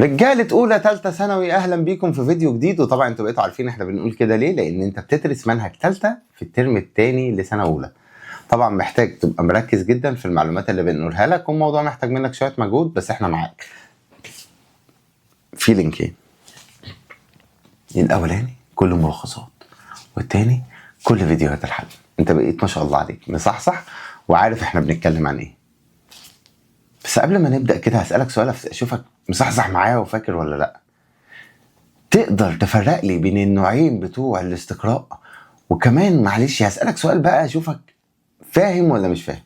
رجالة أولى تالتة ثانوي، أهلا بيكم في فيديو جديد. وطبعا انتوا بقيتوا عارفين احنا بنقول كده ليه، لأن انت بتدرس منهج تالتة في الترم الثاني لسنة أولى. طبعا محتاج تبقى مركز جدا في المعلومات اللي بنقولها لك، والموضوع محتاج منك شوية مجهود، بس احنا معاك. في لينكين، الأولاني كل ملخصات والتاني كل فيديوهات الحل. انت بقيت ما شاء الله عليك مصحصح وعارف احنا بنتكلم عن ايه. بس قبل ما نبدأ كده هسألك سؤال اشوفك مصحصح معايا وفاكر ولا لا. تقدر تفرق لي بين النوعين بتوع الاستقراء؟ وكمان معلش هسألك سؤال بقى اشوفك فاهم ولا مش فاهم.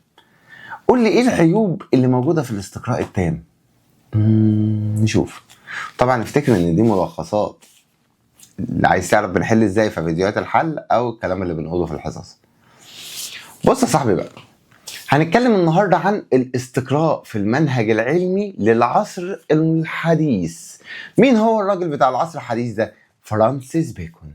قول لي ايه العيوب اللي موجودة في الاستقراء التام؟ نشوف. طبعا افتكر ان دي ملخصات، اللي عايز تعرف بنحل ازاي في فيديوهات الحل او الكلام اللي بنقوله في الحصص. بص يا صاحبي بقى، هنتكلم النهارده عن الاستقراء في المنهج العلمي للعصر الحديث. مين هو الراجل بتاع العصر الحديث ده؟ فرانسيس بيكون.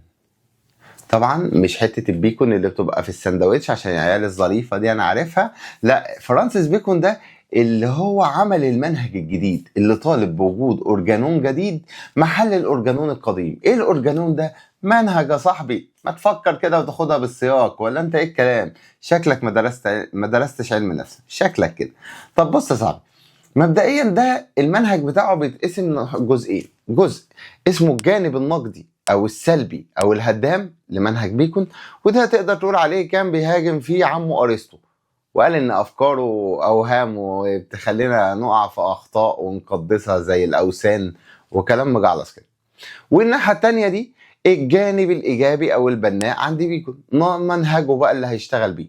طبعا مش حتة البيكون اللي بتبقى في السندوتش عشان العيال الظريفة دي انا عارفها، لا، فرانسيس بيكون ده اللي هو عمل المنهج الجديد اللي طالب بوجود اورجانون جديد محل الاورجانون القديم. ايه الاورجانون ده؟ منهج يا صاحبي، ما تفكر كده وتاخدها بالسياق، ولا انت ايه الكلام؟ شكلك ما درستش علم نفس، شكلك كده. طب بص يا صاحبي، مبدئيا ده المنهج بتاعه بيتقسم جزئين، جزء اسمه الجانب النقدي او السلبي او الهدام لمنهج بيكون، وده تقدر تقول عليه كان بيهاجم فيه عمه ارسطو، وقال ان افكاره اوهام وبتخلينا نقع في اخطاء ونقدسها زي الاوثان وكلام مجعلص كده. والناحية التانية دي الجانب الايجابي او البناء عند بيكون، منهجه بقى اللي هيشتغل بيه.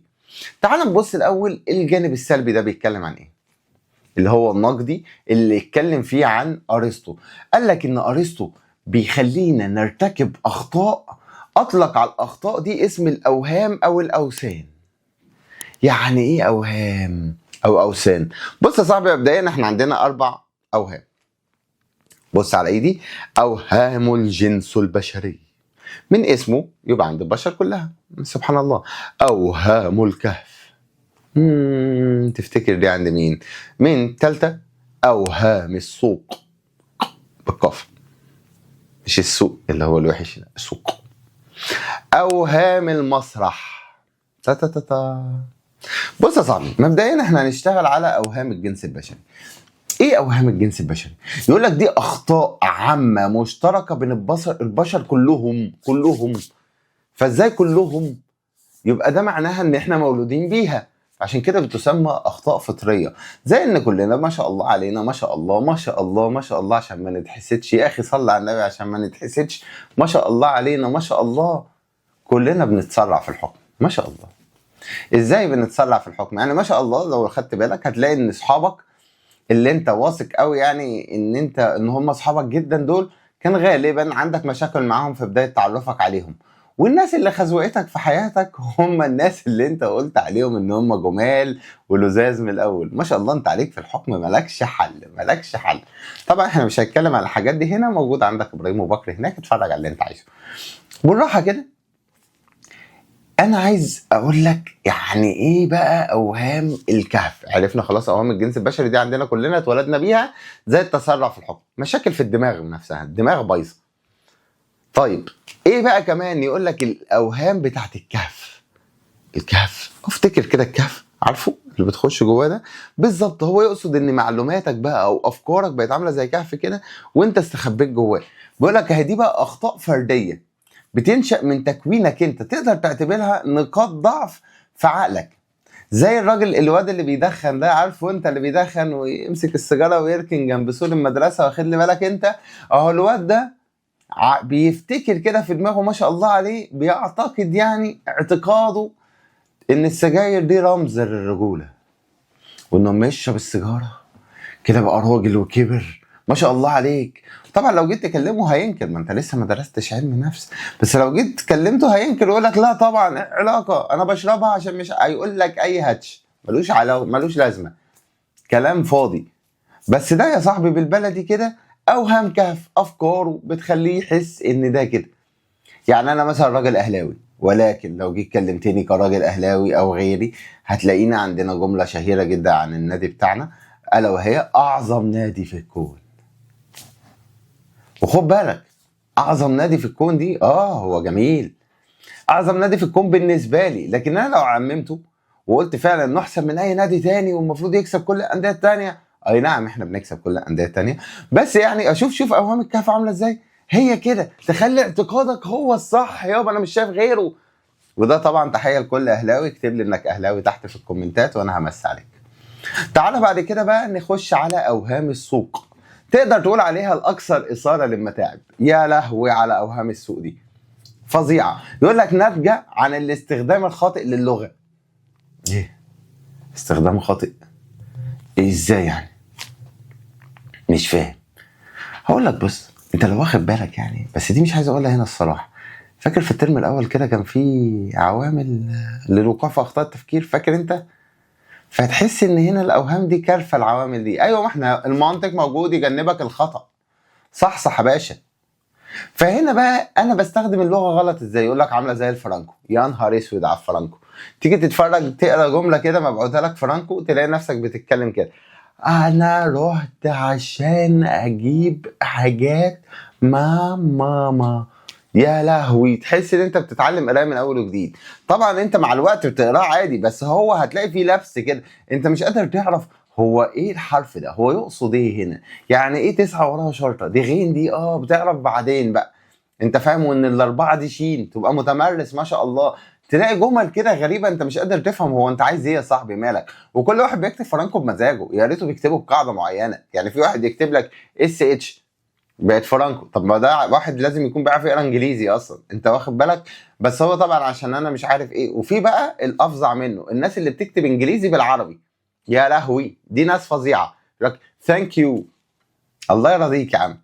تعال نبص الاول الجانب السلبي ده بيتكلم عن ايه، اللي هو النقدي اللي اتكلم فيه عن ارسطو. قال لك ان ارسطو بيخلينا نرتكب اخطاء، اطلق على الاخطاء دي اسم الاوهام او الاوثان. يعني ايه اوهام او اوثان؟ بص يا صاحبي، مبدئيا احنا عندنا 4 اوهام. بص على ايدي، اوهام الجنس البشري، من اسمه يبقى عند البشر كلها، سبحان الله. اوهام الكهف، تفتكر دي عند مين؟ مين؟ تالتة اوهام السوق، بالقاف، مش السوق اللي هو الوحش، لا السوق. اوهام المسرح، تا تا تا تا. بص يا صاحبي، مبدئيا احنا هنشتغل على اوهام الجنس البشري. ايه اوهام الجنس البشري؟ يقول لك دي اخطاء عامة مشتركة بين البشر كلهم كلهم. فازاي كلهم؟ يبقى ده معناها ان احنا مولودين بيها، عشان كده بتسمى اخطاء فطرية. زي ان كلنا ما شاء الله علينا، ما شاء الله ما شاء الله ما شاء الله، عشان ما نتحسدش يا اخي، صلي على النبي عشان ما نتحسدش، ما شاء الله علينا ما شاء الله، كلنا بنتسرع في الحكم ما شاء الله. ازاي بنتسرع في الحكم؟ يعني ما شاء الله لو خدت بالك هتلاقي ان اصحابك اللي انت واثق قوي يعني ان هم اصحابك جدا دول، كان غالبا عندك مشاكل معاهم في بداية تعرفك عليهم. والناس اللي خزوقتك في حياتك هم الناس اللي انت قلت عليهم ان هم جمال ولزاز من الاول. ما شاء الله انت عليك في الحكم مالكش حل، مالكش حل. طبعا احنا مش هنتكلم على الحاجات دي هنا، موجود عندك ابراهيم وبكر هناك، اتفرج على اللي انت عايزه بالراحة كده. انا عايز اقول لك يعني ايه بقى اوهام الكهف. عرفنا خلاص اوهام الجنس البشري دي عندنا كلنا اتولدنا بيها، زي التسرع في الحكم، مشاكل في الدماغ نفسها، الدماغ بايظة. طيب ايه بقى كمان؟ يقول لك الاوهام بتاعت الكهف. الكهف، افتكر كده الكهف، عارفه اللي بتخش جواه ده بالظبط. هو يقصد ان معلوماتك بقى او افكارك بقت عامله زي كهف كده وانت استخبيت جواه. بيقول لك اهي دي بقى اخطاء فردية بتنشأ من تكوينك انت، تقدر تعتبرها نقاط ضعف في عقلك. زي الراجل الواد اللي بيدخن ده، عارفه انت اللي بيدخن ويمسك السيجارة ويركن جنب سور المدرسة، واخد لي بالك انت؟ اهو الواد ده بيفتكر كده في دماغه ما شاء الله عليه، بيعتقد يعني اعتقاده ان السجاير دي رمز للرجوله، وانه لما يشرب السيجارة كده بقى راجل وكبر ما شاء الله عليك. طبعا لو جيت تكلمه هينكر، ما انت لسه ما درستش علم نفس، بس لو جيت كلمته هينكر ويقول لك لا طبعا إيه علاقة، انا بشربها عشان مش، هيقول لك اي هاتش ملوش علاقة ملوش لازمه، كلام فاضي. بس ده يا صاحبي بالبلدي كده اوهام كهف، افكاره بتخليه يحس ان ده كده. يعني انا مثلا راجل اهلاوي، ولكن لو جيت كلمتني كراجل اهلاوي او غيري هتلاقينا عندنا جملة شهيرة جدا عن النادي بتاعنا، الا وهي اعظم نادي في الكون. وخد بالك اعظم نادي في الكون دي هو جميل، اعظم نادي في الكون بالنسبة لي، لكن انا لو عممته وقلت فعلا انه احسن من اي نادي تاني والمفروض يكسب كل الاندية التانية، اي نعم احنا بنكسب كل الاندية التانية، بس يعني اشوف شوف اوهام الكهف عامله ازاي. هي كده تخلي اعتقادك هو الصح، يابا انا مش شايف غيره. وده طبعا تحية لكل اهلاوي، اكتب لي انك اهلاوي تحت في الكومنتات وانا همس عليك. تعال بعد كده بقى نخش على اوهام السوق، تقدر تقول عليها الاكثر اثاره للمتاعب. يا لهوي على اوهام السوق دي، فظيعة. يقول لك ناتجة عن الاستخدام الخاطئ للغة. ايه استخدام خاطئ؟ إيه ازاي يعني؟ مش فاهم. هقول لك بص، انت لو واخد بالك يعني، بس دي مش عايز اقولها هنا الصراحة. فاكر في الترم الاول كده كان في عوامل للوقوع في اخطاء التفكير، فاكر انت؟ فتحس ان هنا الاوهام دي كارفه العوامل دي. ايوه ما احنا المنطق موجود يجنبك الخطا، صح صح يا باشا. فهنا بقى انا بستخدم اللغة غلط ازاي؟ يقول لك عامله زي الفرانكو. يا نهار اسود على الفرانكو، تيجي تتفرج تقرا جملة كده مبعوثه لك فرانكو، تلاقي نفسك بتتكلم كده، انا رحت عشان اجيب حاجات مع ماما. يا لهوي، تحس ان انت بتتعلم قرايه من اول وجديد. طبعا انت مع الوقت بتقراه عادي، بس هو هتلاقي فيه لبس كده، انت مش قادر تعرف هو ايه الحرف ده، هو يقصد ايه هنا، يعني ايه 9 وراها شرطه دي غين دي، بتعرف بعدين بقى انت فاهم، وان الاربعة دي شين، تبقى متمرس ما شاء الله. تلاقي جمل كده غريبة انت مش قادر تفهم هو انت عايز ايه يا صاحبي، مالك. وكل واحد بيكتب فرانكو بمزاجه، يا ريته بيكتبه بقاعدة معينة. يعني في واحد يكتب لك SH بقت فرانكو، طب ما ده واحد لازم يكون بيعرف يقرا انجليزي اصلا، انت واخد بالك؟ بس هو طبعا عشان انا مش عارف ايه. وفي بقى الافظع منه الناس اللي بتكتب انجليزي بالعربي، يا لهوي دي ناس فظيعة. يقول لك thank you، الله يرضيك يا عم،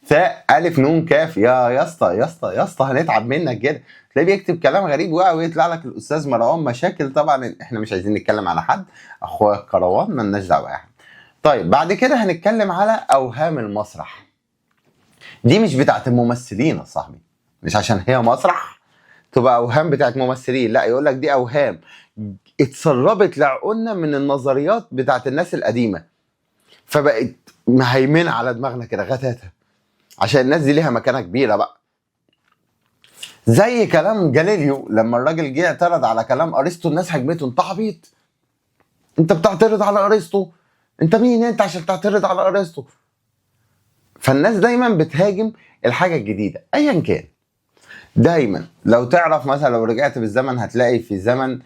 ثاء الف نون كاف، يا اسطى يا اسطى يا اسطى هنتعب منك كده. تلاقيه بيكتب كلام غريب ويطلع لك الاستاذ مروان مشاكل. طبعا احنا مش عايزين نتكلم على حد، اخويا كروان مالناش دعوه بأي حد. طيب بعد كده هنتكلم على اوهام المسرح. دي مش بتاعت الممثلين يا صاحبي، مش عشان هي مسرح تبقى اوهام بتاعت ممثلين، لا، يقول لك دي اوهام اتسربت لعقولنا من النظريات بتاعت الناس القديمة، فبقت مهيمنة على دماغنا كده غتاتها، عشان الناس دي ليها مكانه كبيرة بقى. زي كلام جاليليو لما الراجل جه اعترض على كلام ارسطو، الناس هجمته، انت عبيط، انت بتعترض على ارسطو، انت مين انت عشان تعترض على ارسطو؟ فالناس دايما بتهاجم الحاجة الجديدة ايا كان. دايما لو تعرف مثلا لو رجعت بالزمن هتلاقي في زمن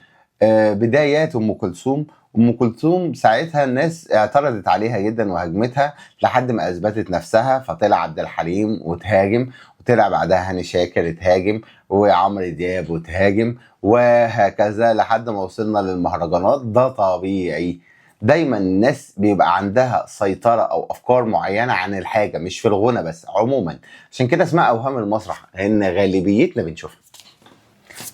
بدايات ام كلثوم، ام كلثوم ساعتها الناس اعترضت عليها جدا وهاجمتها لحد ما اثبتت نفسها، فطلع عبد الحليم وتهاجم، وطلع بعدها هاني شاكر اتهاجم، وعمرو دياب وتهاجم، وهكذا لحد ما وصلنا للمهرجانات. ده طبيعي، دايما الناس بيبقى عندها سيطرة أو أفكار معينة عن الحاجة، مش في الغنى بس، عموما. عشان كده اسمها أوهام المسرح، لأن غالبيتنا بنشوفها.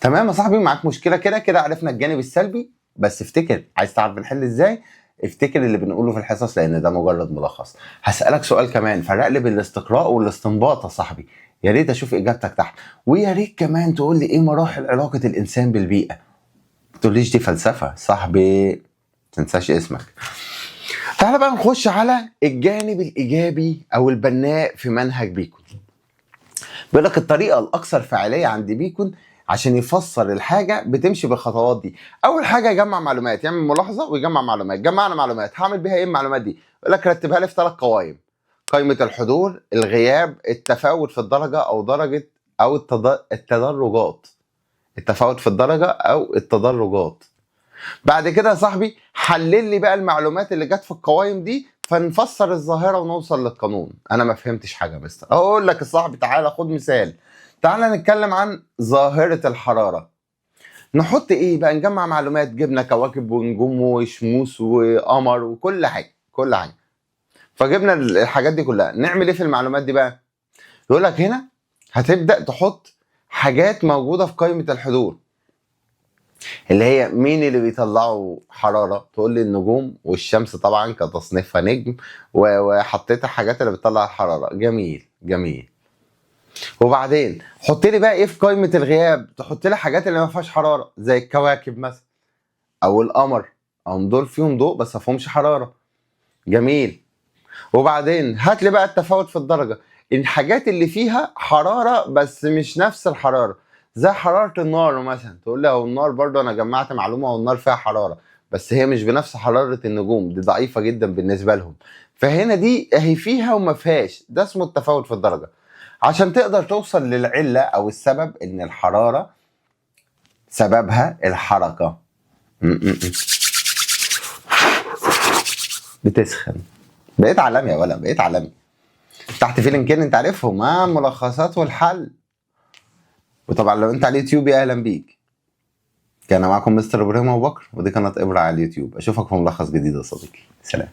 تمام يا صاحبي، معاك مشكلة؟ كده كده عرفنا الجانب السلبي، بس افتكر عايز تعرف بنحل ازاي، افتكر اللي بنقوله في الحصص لان ده مجرد ملخص. هسألك سؤال كمان، فرق لي بين الاستقراء والاستنباط يا صاحبي، يا ريت اشوف اجابتك تحت، ويا ريت كمان تقول لي ايه مراحل علاقة الانسان بالبيئة. ما تقوليش دي فلسفة صاحبي، تنساش اسمك. تعالى بقى نخش على الجانب الايجابي او البناء في منهج بيكون. بيقول لك الطريقة الاكثر فاعلية عند بيكون عشان يفسر الحاجة بتمشي بالخطوات دي. اول حاجة يجمع معلومات، يعمل ملاحظة ويجمع معلومات. جمعنا معلومات، هعمل بيها ايه المعلومات دي؟ يقول لك رتبها لي في 3 قوائم: قائمة الحضور، الغياب، التفاوت في الدرجة او درجه او التدرجات. التفاوت في الدرجة او التدرجات. بعد كده يا صاحبي حلل لي بقى المعلومات اللي جت في القوائم دي، فنفسر الظاهرة ونوصل للقانون. انا ما فهمتش حاجة يا مستر. اقول لك يا صاحبي تعالى خد مثال، تعالى نتكلم عن ظاهره الحرارة. نحط ايه بقى؟ نجمع معلومات، جبنا كواكب ونجوم وشموس وقمر وكل حاجة، كل حاجة. فجبنا الحاجات دي كلها، نعمل ايه في المعلومات دي بقى؟ يقول لك هنا هتبدا تحط حاجات موجودة في قائمة الحضور، اللي هي مين اللي بيطلعوا حرارة؟ تقول لي النجوم والشمس طبعا كتصنيفها نجم، وحطيت الحاجات اللي بتطلع الحرارة. جميل جميل. وبعدين حط لي بقى ايه في قائمة الغياب؟ تحط لي حاجات اللي ما فيهاش حرارة زي الكواكب مثلا او القمر، او دول فيهم ضوء بس ما فيهمش حرارة. جميل. وبعدين هات لي بقى التفاوت في الدرجة، الحاجات اللي فيها حرارة بس مش نفس الحرارة، زي حرارة النار مثلا. تقول لي هو النار برضو انا جمعت معلومة والنار فيها حرارة، بس هي مش بنفس حرارة النجوم، دي ضعيفة جدا بالنسبة لهم. فهنا دي اهي فيها وما فيهاش، ده اسمه التفاوت في الدرجة. عشان تقدر توصل للعلة او السبب، ان الحرارة سببها الحركة. بتسخن. بقيت عالمي يا ولا، بقيت عالمي. تحت في لينكين انت عارفهم، ملخصات والحل. وطبعا لو انت على اليوتيوب يا اهلا بيك. كان معكم مستر ابراهيم ابو بكر، ودي قناة ابره على اليوتيوب. اشوفك في ملخص جديد يا صديقي. سلام.